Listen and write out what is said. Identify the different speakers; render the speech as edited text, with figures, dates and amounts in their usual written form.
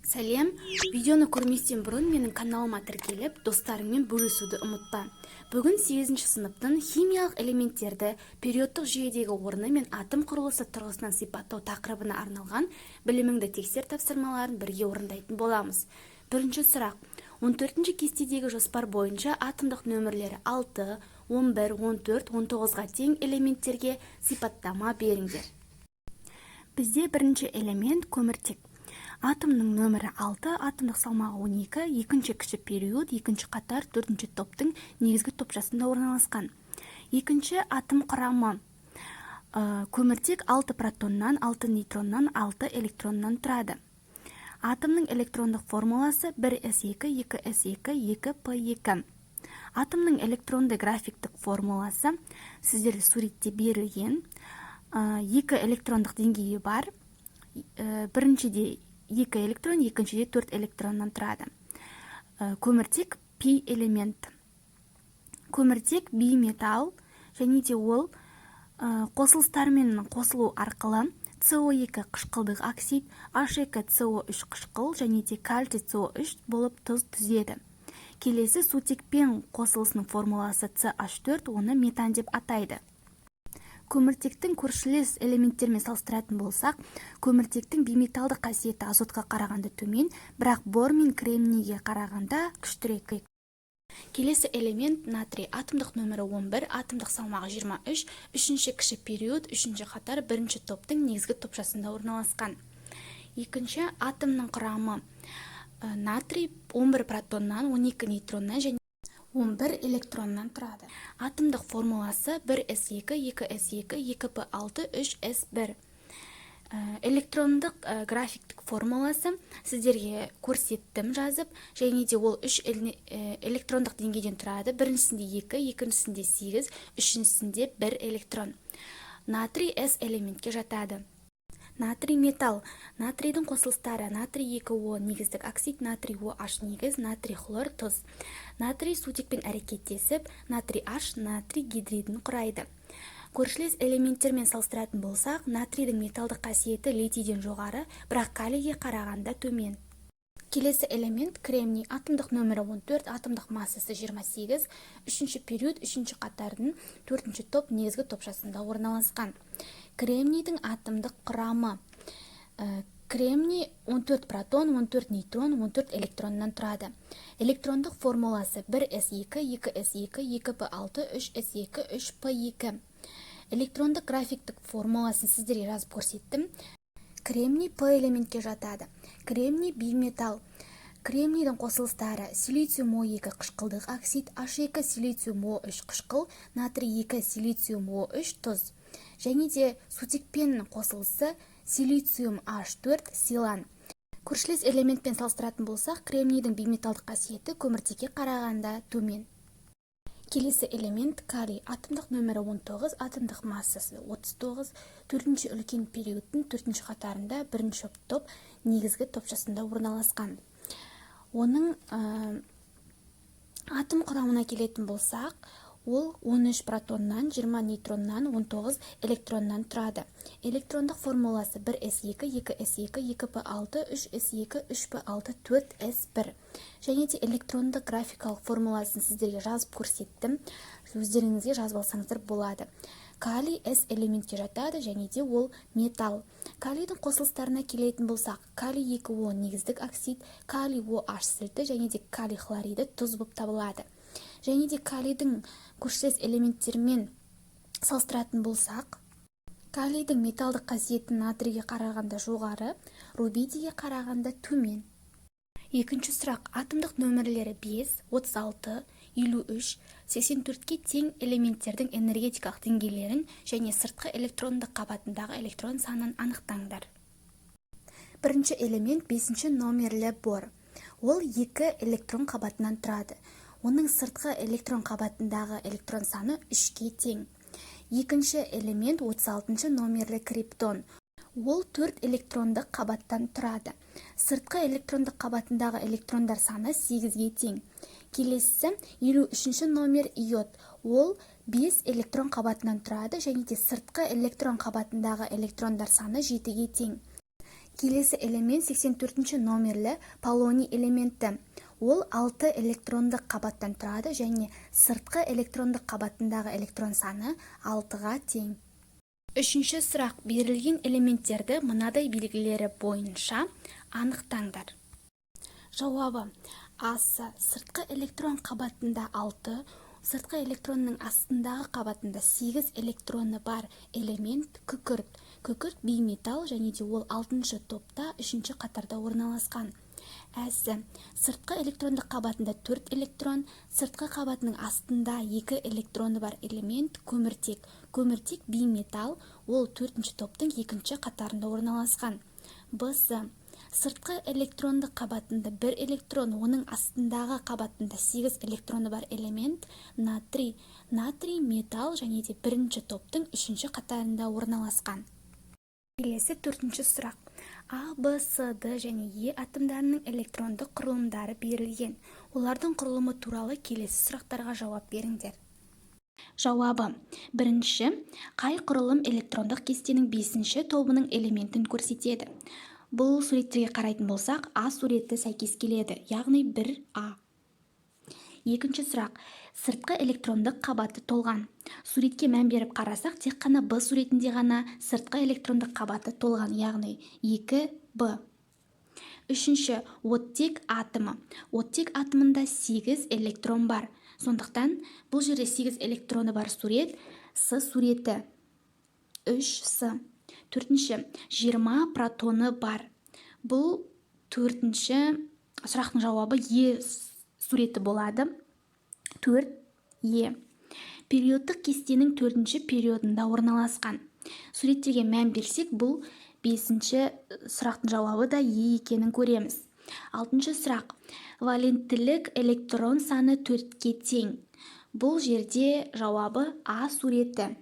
Speaker 1: Сәлем! Видеоны көрместен бұрын менің каналыма тіркеліп, достарыңмен бөлісуді ұмытпа. Бүгін 8 сыныптың химиялық элементтерді периодтық жүйедегі орны мен атом құрылысы тұрғысынан сипаттау тақырыбына арналған «Біліміңді тексер» тапсырмаларын бірге орындайтын боламыз. Бірінші сұрақ. 14 кестедегі жоспар бойынша атомдық нөмірлері 6, 11, 14, 19-ға тең элементтерге сипаттама беріңдер. Бізде бірінші элемент көміртек. Атомның нөмірі 6, атомдық салмағы 12, екінші кіші период, екінші қатар, төртінші топтың негізгі топшасында орналасқан. Екінші атом құрамы. Көміртек 6 протоннан, 6 нейтроннан, 6 электроннан тұрады. Атомның электрондық формуласы 1s2, 2s2, 2p2. Атомның электронды графиктік формуласы сіздерде суретте берілген. Екі электрондық деңгейі бар. Біріншіде екі электрон, екіншіде төрт электроннан тұрады. Көміртек пи элемент. Көміртек бейметалл және де ол қосылыстармен қосылу арқылы СО2 қышқылдық оксид, H2SO3 қышқыл және де кальций СО3 болып тұз түзеді. Келесі сутекпен қосылысының формуласы CH4, оны метан деп атайды. Көміртектің көршілес элементтермен салыстыратын болсақ, көміртектің бейметалдық қасиеті азотқа қарағанда төмен, бірақ бор мен кремнийге қарағанда күштірек. Келесі элемент натрий. Атомдық нөмірі 11, атомдық салмағы 23, үшінші кіші период, үшінші қатар, бірінші топтың негізгі топшасында орналасқан. Екінші атомның құрамы. Натрий 11 протоннан, 12 нейтроннан және 11 электроннан тұрады. Атомдық формуласы 1s2, 2s2, 2p6, 3s1. Электрондық графиктік формуласы сіздерге көрсеттім жазып, және де ол үш электрондық деңгейден тұрады: біріншісінде екі, екіншісінде сегіз, үшіншісінде бір электрон. Натрий с элементке жатады. Натрий металл. Натрийдің қосылыстары: натрий 2 о негіздік оксид, натрий OH негіз, натрий хлор тұз. Натрий сутекпен әрекеттесіп, натрий H натрий гидридін құрайды. Көршілес элементтермен салыстыратын болсақ, натрийдің металдық қасиеті литийден жоғары, бірақ калийге қарағанда төмен. Келесі элемент кремний. Атомдық нөмірі 14, атомдық массасы 28, үшінші период, үшінші қатардың төртінші топ негізгі топшасында орналасқан. Кремнийдің атомдық құрамы. Кремний 14 протон, 14 нейтрон, 14 электроннан тұрады. Электрондық формуласы 1s2, 2s2, 2p6, 3s2, 3p2. Электрондық графиктік формуласын сіздерге жазып көрсеттім. Кремний п элементке жатады. Кремний бейметалл. Кремнийдің қосылыстары: силициум О2 қышқылдық оксид, H2 силициум О3 қышқыл, натрий 2 силициум О3 тұз және де сутекпен қосылысы силициум H4 силан. Көршілес элементпен салыстыратын болсақ, кремнийдің бейметалдық қасиеті көміртекке қарағанда төмен. Келесі элемент калий. Атомдық нөмірі 19, атомдық массасы 39, төртінші үлкен периодтың төртінші қатарында, бірінші топ негізгі топшасында орналасқан. Оның атом құрамына келетін болсақ, ол 13 протоннан, 20 нейтроннан, 19 электроннан тұрады. Электрондық формуласы 1s2, 2s2, 2p6, 3s2, 3p6, 4s1 және де электрондық графикалық формуласын сіздерге жазып көрсеттім, өздеріңізге жазып алсаңыздар болады. Калий с элементке жатады және де ол металл. Калийдің қосылыстарына келетін болсақ, калий 2 о негіздік оксид, калий OH сілті және де калий хлориді тұз болып табылады. Және де калийдің көршілес элементтермен салыстыратын болсақ, калийдің металдық қасиеті натрийге қарағанда жоғары, рубидийге қарағанда төмен. Екінші сұрақ. Атомдық нөмірлері 5, 36, 53, 84-ке тең элементтердің энергетикалық деңгейлерін және сыртқы электрондық қабатындағы электрон санын анықтаңдар. Бірінші элемент бесінші номерлі бор. Ол екі электрон қабатынан тұрады. Оның сыртқы электрон қабатындағы электрон саны үшке тең. Екінші элемент 36 номерлі криптон. Ол төрт электрондық қабаттан тұрады. Сыртқы электрондық қабатындағы электрондар саны сегізге тең. Келесісі 53 номер йод. Ол 5 электрон қабатынан тұрады және де сыртқы электрон қабатындағы электрондар саны жетіге тең. Келесі элемент 84 номерлі полоний элементі. Ол 6 электрондық қабаттан тұрады және сыртқы электрондық қабатындағы электрон саны 6-ға тең. Үшінші сұрақ: берілген элементтерді мынадай белгілері бойынша анықтаңдар. Жауабы: А-сы, сыртқы электрон қабатында 6, сыртқы электронның астындағы қабатында 8 электроны бар элемент — күкірт. Күкірт — бейметалл және де ол алтыншы топта, үшінші қатарда орналасқан. Ә-сі, сыртқы электрондық қабатында 4 электрон, сыртқы қабатының астында 2 электроны бар элемент — көміртек. Көміртек — бейметалл, ол төртінші топтың екінші қатарында орналасқан. Б-сы, сыртқы электрондық қабатында 1 электрон, оның астындағы қабатында 8 электроны бар элемент — натрий. Натрий — металл және де бірінші топтың үшінші қатарында орналасқан. Келесі төртінші сұрақ: А, Б, С, Д және Е атомдарының электрондық құрылымдары берілген. Олардың құрылымы туралы келесі сұрақтарға жауап беріңдер. Жауабы: бірінші, қай құрылым электрондық кестенің бесінші тобының элементін көрсетеді? Бұл суреттерге қарайтын болсақ, А суреті сәйкес келеді, яғни 1А. Екінші сұрақ: сыртқы электрондық қабаты толған. Суретке мән беріп қарасақ, тек қана Б суретінде ғана сыртқы электрондық қабаты толған, яғни 2Б. Үшінші, оттек атомы. Оттек атомында 8 электрон бар, сондықтан бұл жерде 8 электроны бар сурет — С суреті, 3С. Төртінші, 20 протоны бар. Бұл төртінші сұрақтың жауабы Е суреті болады, 4Е. Периодтық кестенің төртінші периодында орналасқан. Суреттерге мән берсек, бұл бесінші сұрақтың жауабы да Е екенін көреміз. Алтыншы сұрақ: валенттілік электрон саны төртке тең. Бұл жерде жауабы А суреті.